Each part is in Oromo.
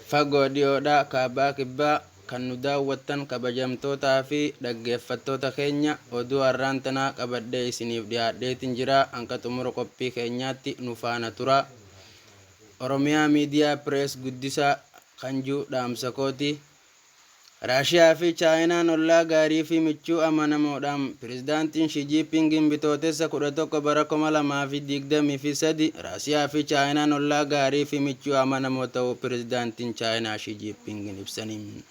Fagoo dhiyoodhaa kaabaa kibbaa kan nu daawwattan kabajamtootaa fi dhaggeeffattoota keenya, oduu har'aan tanaa qabadhee isiniif dhiyaadheetiin jira. Hanqa xumura qophii keenyaatti nu faana tura. Oromiyaa Miidiyaa Pirees guddisaa kanjuu dhaamsa kooti. Raashiyaa fi Chaayinaan ollaa gaarii fi michuu amanamoodha. Pirezidaantiin Shi Jiipingin Bitootessa 11 bara 2023 Raashiyaa fi Chaayinaan ollaa gaarii fi michuu amanamoo ta'uu Pirezidaantiin Chaayinaa Shi Jiipingin ibsanii.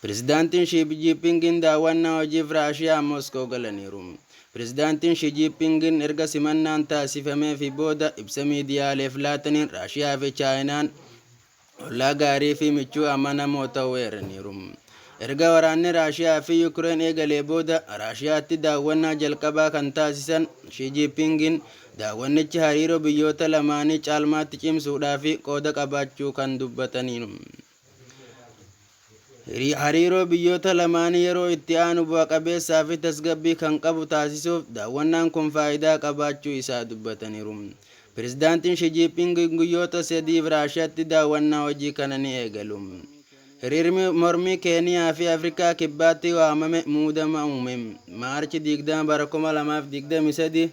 Pirezidaantiin Shi Jiipingin daawwannaa hojiif Raashiyaa Moskoo galaniiru. Pirezidaantiin Shi Jiipingin erga simannaan taasifamee fi booda ibsa miidiyaaleef laataniin Raashiyaa fi Chaayinaan ollaa gaarii fi michuu amanamoo ta'uu eeraniiru. Erga waraanni Raashiyaa fi Yukireen eegalee booda Raashiyaatti daawwannaa jalqabaa kan taasisan Shi Jiipingin daawwannichi hariiroo biyyoota lamaanii caalmaatti cimsuudhaa fi qooda qabaachuu kan dubbataniiru. Hariiroo biyyoota lamaanii yeroo itti aanu bu'a qabeessaa fi tasgabbii kan qabu taasisuuf daawwannaan kun faayidaa qabaachuu isaa dubbataniiru. Pirezidaantiin Shi Jiiping guyyoota 3f Raashiyaatti daawwannaa hojii kana ni eegalu. Hiriirri mormii Keeniyaa fi Afrikaa Kibbaatti waamame muudama uume. March 20 bara 2023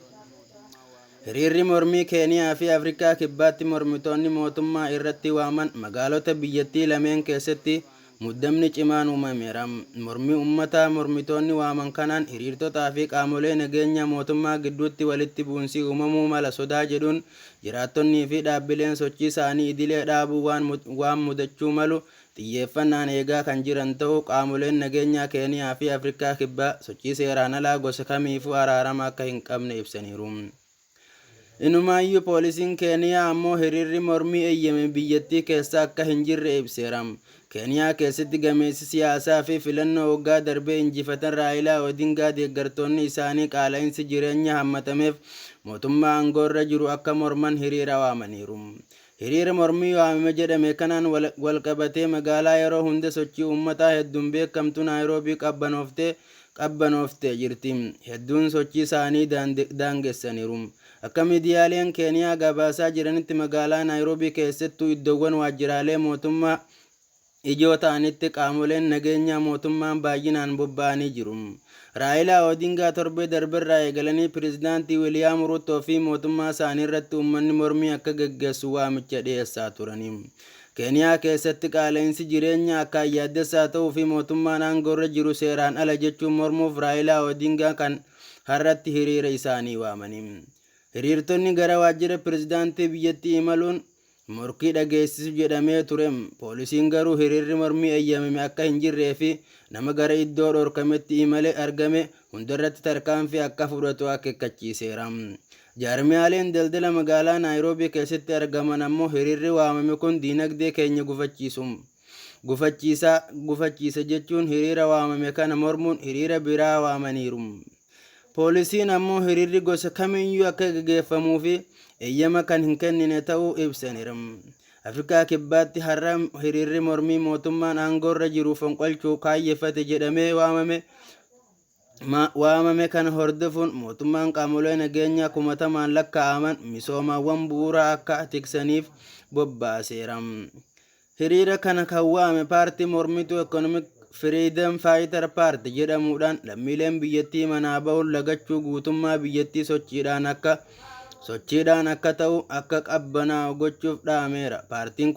Hiriirri mormii Keeniyaa fi Afrikaa Kibbaatti mormitoonni mootummaa irratti waaman magaalota biyyattii lameen keessatti muddamni cimaan uumameera. Mormii uummataa mormitoonni waaman kanaan hiriirtotaa fi qaamolee nageenyaa mootummaa gidduutti walitti bu'insi uumamuu mala sodaa jedhuun jiraattonnii fi dhaabbileen sochii isaanii idilee dhaabuu waan mudachuu malu xiyyeeffannaan eegaa kan jiran ta'uu, qaamoleen nageenyaa Keeniyaa fi Afrikaa Kibbaa sochii seeraan alaa gosa kamiifuu araarama akka hin qabne ibsaniiru. Inumaayyuu poolisiin Keeniyaa ammoo hiriirri mormii eeyyame biyyattii keessa akka hin jirre ibseera. Keeniyaa keessatti gameessi siyaasaa fi filannoo waggaa darbee injifatan Raayilaa Odingaa deeggartoonni isaanii qaala'insi jireenya hammatameef mootummaa aangoorra jiru akka morman hiriira waamaniiru. Hiriira mormii waamame jedhame kanaan walqabatee magaalaa yeroo hunda sochii uummataa hedduun beekamtu Naayiroobii qabbanooftee jirti. Hedduun sochii isaanii daangessaniiru. Akka miidiyaaleen Keeniyaa gabaasaa jiranitti, magaalaa Naayiroobii keessattuu iddoowwan waajjiraalee mootummaa ijoo ta'anitti qaamoleen nageenyaa mootummaan baay'inaan bobba'anii jiru. Raayilaa Odingaa torbee darberraa eegalanii pirezidaantii Wiiliyaam Ruutoo fi mootummaa isaanii irratti uummanni mormii akka geggeessu waamicha dhiyeessaa turani. Keeniyaa keessatti qaala'insi jireenyaa akkaan yaaddessaa ta'uu fi mootummaan aangoorra jiru seeraan ala jechuun mormuuf Raayilaa Odingaa kan har'atti hiriira isaanii waamani. Hiriirtonni gara waajjira pirezidaantii biyyattii imaluun morkii dhageessisu jedhamee ture. Poolisiin garuu hiriirri mormii eeyyamame akka hin jirree fi nama gara iddoo dhorkametti imale argame hundarratti tarkaanfii akka fudhatu akeekkachiiseera. Jaarmiyaaleen daldala magaalaa Naayiroobii keessatti argaman ammoo hiriirri waamame kun diinagdee keenya gufachiisu gufachiisa gufachiisa jechuun hiriira waamame kana mormuun hiriira biraa waamaniiru. Poolisiin ammoo hiriirri gosa kamiyyuu akka gaggeeffamuu fi eeyyama kan hin kennine ta'uu ibsaniiru. Afrikaa Kibbaatti har'a hiriirri mormii mootummaan aangoorra jiru fonqolchuu kaayyeffate jedhamee waamame kana hordofuun mootummaan qaamolee nageenyaa kumatamaan lakkaa'aman misoomawwan bu'uuraa akka tiksaniif bobbaaseera. Hiriira kana kan waame paartii mormituu Economic Freedom Fighter Party jedhamuudhaan lammiileen biyyattii manaa bahuun lagachuu guutummaa biyyattii sochiidhaan akka ta'u akka qabbanaa'u gochuuf dhaameera. Paartiin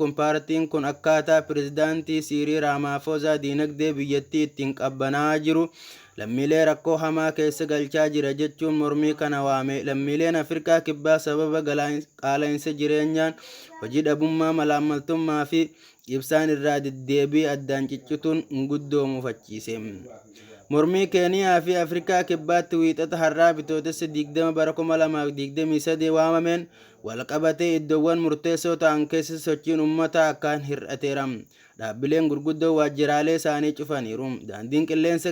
kun akkaataa pirezidaantii Siiriil Raamaafoozaa diinagdee biyyattii ittiin qabbanaa'aa jiru lammiilee rakkoo hamaa keessa galchaa jira jechuun mormii kana waame. Lammiileen Afrikaa Kibbaa sababa qaala'insa jireenyaan, hojii dhabummaa, malaammaltummaa fi ibsaan irraa deddeebii addaan ciccituun guddoo mufachiise. Mormii Keeniyaa fi Afrikaa Kibbaatti Wiixata har'aa Bitootessa 20 bara 2023 waamameen walqabatee iddoowwan murteessoo ta'an keessa sochiin uummataa akkaan hir'ateera. Dhaabbileen gurguddoo waajjiraalee isaanii cufaniiru. Daandiin qilleensa